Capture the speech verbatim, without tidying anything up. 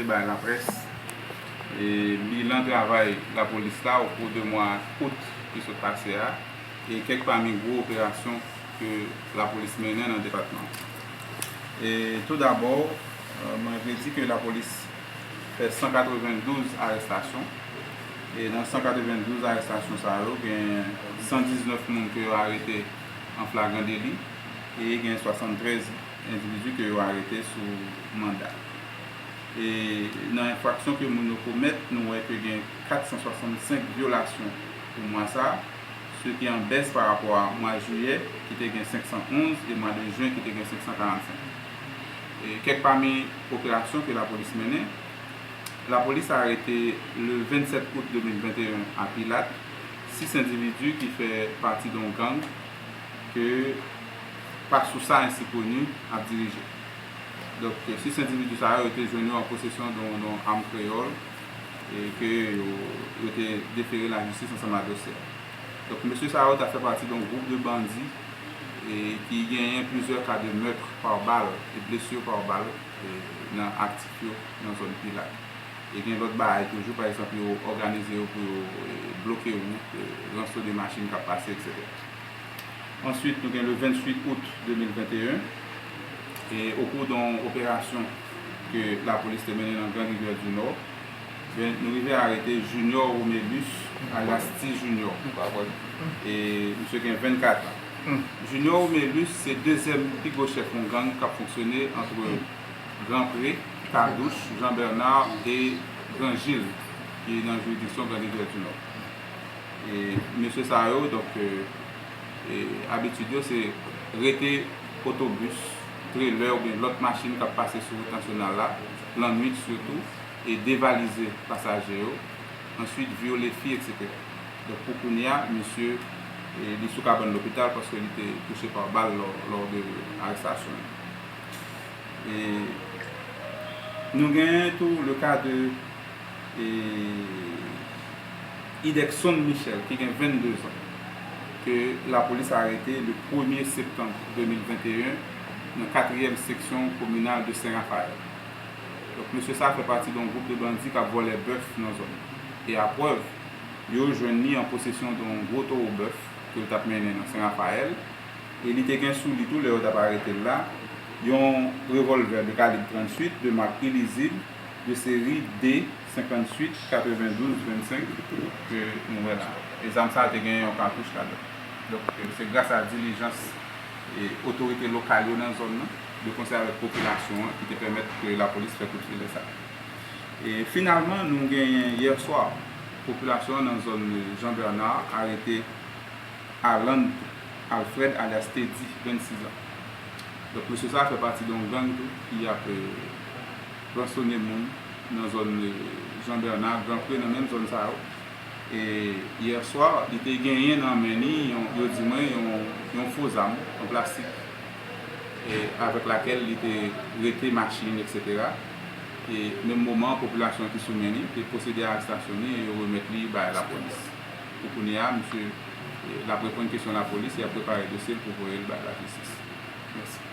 Bay laprès, e, bilan travay lapolis la okou de mwa out ki sot pase a, e kèk pami gwo operasyon ke lapolis mennen nan depatman an. E toudabò, e, mwen vle di ke lapolis fè san katrevendouz arèstasyon. E nan san katrevendouz arèstasyon sa yo, gen san diznèf moun ke yo arete an flagran deli e gen swasanntrèz endividi ke yo arete sou manda. E nan enfraksyon ke moun yo komèt, nou wè ke gen kat san swasannsenk vyolasyon pou mwa sa a, ce qui en bès pa rapò a mwa jiyè, ki te gen senk san onz, e mwa de jen, ki te gen senk san karannsenk. E kèk pami operasyon ke lapolis mennen, lapolis arete le vennsèt out de mil venteyen a Pilat, sis endividi ki fè pati de yon gang ke Pasousa ensi koni ap dirije. Donk, sis endividi sa yo, yo te jwenn yo an posesyon de yon, de yon am kreyòl, e ke yo, yo te defere lajistis ansanm a dosye a. Donk, mesye sa yo ta fè pati de yon gwoup de bandi, e ki genyen plizyè ka de meurtre par balle e blessure par balle, e nan aktif yo nan zòn Pilat. E gen lòt bagay toujou, pa egzanp, yo òganize yo pou yo, e, bloke wout, e, ransone machin k ap pase, etsetera. Answit, nou gen le vennuit out de mil venteyen, e okou de yon operasyon ke lapolis te mennen nan Gran Rivyè di Nò, ben, nou rive arete Junior Romelus, alyas Ti Junior. E misye gen vennkat an. Junior Romelus se dezyèm pi gwo chèf yon gang k ap fonksyone antre Gran Pre, Kadouch, Jan Bèna e Gran Jil, ki nan jiridiksyon Gran Rivyè di Nò. E mesye sa yo, donk, e, e, abitid yo se rete otobis, trelè oubyen lòt machin k ap pase sou wout nasyonal la, lannwit sitou, e devalize pasaje yo, answit vyole fi, etsetera. Donk, pou kounye a, misye, e, li sou kabann lopital paske li te touche pa bal lò, lò de arestasyon li. E nou genyen tou le ka de, e, Idexon Michel, ki gen vennde zan, ke lapolis arete le premye septanm de mil venteyen nan katriyèm seksyon kominal de Sen Rafayèl. Donk, mesye sa a fè pati de yon gwoup de bandi k ap vòlè bèf nan zòn nan. E aprèv, yo jwenn li an posesyon de yon gwo towo bèf ke l t ap mennen nan Sen Rafayèl, e li te gen sou li tou lè yo t ap arete l la, yon revòlvè de kalib tranntuit de mak Ilizib de seri D senkantuit katrevendouz vennsenk ke nou wè la. E zam sa a te gen yon katouch ladan. Donk, se gras a dilijans, e, otorite lokal yo nan zòn nan, de konsè avèk popilasyon an, ki te pèmèt ke lapolis fè kout filè sa a. E finalman, nou genyen yè swa, popilasyon an nan zòn Jan Bèna arete Arland Alfred alyas Teddy, vennsis an. Donk, mesye sa a fè pati de yon gang tou ki ap, e, ransone moun nan zòn, e, Jan Bèna, Gran Pre, nan menm zòn sa yo. E yè swa, li te genyen nan men li, yon, yo di mwen, yon, yon fo zam an plastik, e avèk lakèl li te rete machin, etsetera. E menm moman an, popilasyon ki sou men li te pwosede a arestasyon li e yo remèt li bay lapolis. Pou kounye a, misye, e, l ap reponn kesyon lapolis e y ap prepare dosye l pou voye l bay lajistis. Mèsi.